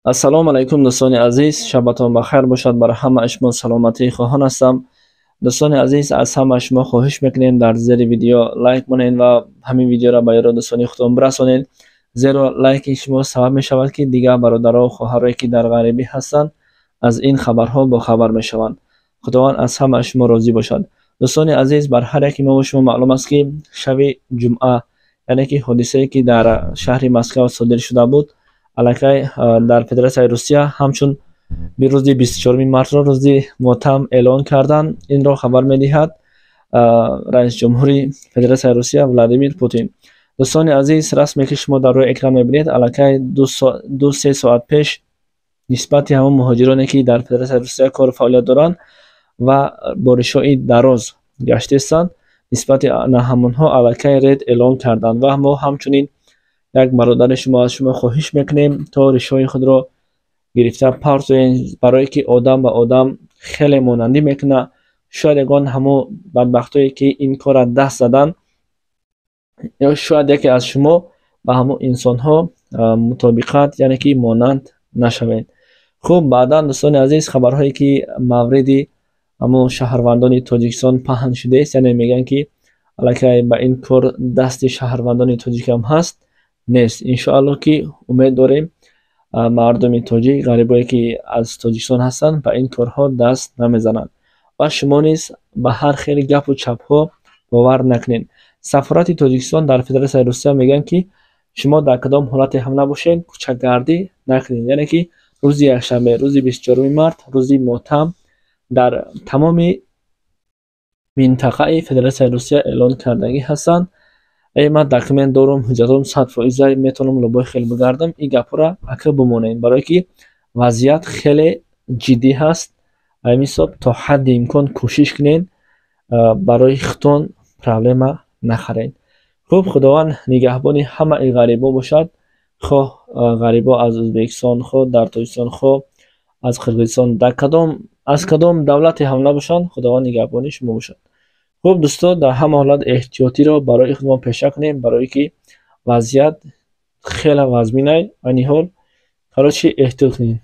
Ассалому алайкум, дӯстони азиз, шабатон бахайр бошад. Бар ҳамаи шумо саломатӣ хоҳон ҳастам. Дӯстони азиз, аз ҳамаи шумо хоҳиш мекунем, дар зери видео лайк монед ва ҳамин видеоро ба ёру дӯстони худтон бирасонед, зеро лайки шумо сабаб мешавад, ки дигар бародару хоҳарое, ки дар ғарибӣ ҳастанд, аз ин хабарҳо бохабар мешаванд. Худованд аз ҳамаи шумо розӣ бошад. Дӯстони азиз, бар ҳар яки мо шумо маълум аст, ки шаби ҷумъа, яъне ки ҳодисае, ки дар шаҳри Москва содир шуда буд, аллакай дар Федератсияи Русия ҳамчун рӯзи 24 мартро рӯзи мотам эълон карданд. Инро хабар медиҳад раисҷумҳури Федератсияи Русия Владимир Путин. Дӯстони азиз, расме, ки шумо дар рӯи экран мебинед, аллакай 2-3 соат пеш нисбати ҳамон муҳоҷироне, ки дар Федератсияи Русия кору фаъолият доранд ва боришҳои дароз гаштаистанд, нисбати ҳамонҳо аллакай рейд эълон карданд. Ва мо ҳамчунин як бародари шумо аз шумо хоҳиш мекунем, то ришҳои худро гирифта партоед, барое ки одам ба одам хеле монандӣ мекунад. Шояд ягон ҳамон бадбахтое, ки ин корра даст заданд, ё шояд яке аз шумо ба ҳамон инсонҳо мутобиқат, яъне ки монанд нашавед. Хуб, баъдан, дӯстони азиз, хабарҳое, ки мавриди ҳамон шаҳрвандони Тоҷикистон паҳн шудааст, яъне мегӯянд, ки аллакай ба ин кор дасти шаҳрвандони тоҷикам ҳаст, нест. Иншоаллоҳ, ки умед дорем, мардуми тоҷик, ғарибое, ки аз Тоҷикистон ҳастанд, ба ин корҳо даст намезананд. Ва шумо низ ба ҳар хели гапу чапҳо бовар накунед. Сафорати Тоҷикистон дар Федератсияи Русия мегӯянд, ки шумо дар кадом ҳолате ҳам набошед, кӯчагардӣ накунед, яъне ки рӯзи якшанбе, рӯзи 24 март, рӯзи мотам дар тамоми минтақаи Федератсияи Русия эълон кардагӣ ҳастанд. Эй, ман документ дорум, ҳуҷҷатом 100%, метавонам любой хел бигардам, ин гапҳоро ака бимонед, барое ки вазъият хеле ҷиддӣ ҳаст. Ҳамин ҳисоб то ҳадди имкон кӯшиш кунед, барои худтон проблема нахаред. Хуб, Худованд нигаҳбони ҳамаи ғарибо бошад, хоҳ ғарибо аз Ӯзбекистон, хоҳ дар Тоҷикистон, хоҳ аз Қирғизистон, дар кадом, аз кадом давлате ҳам набошанд, Худованд нигаҳбони шумо бошад. Хуб, дӯсто, дар ҳама ҳолат эҳтиётиро барои худмон пеша кунем, барое ки вазъият хеле вазминай айни ҳол. Короче, эҳтиёт кунед.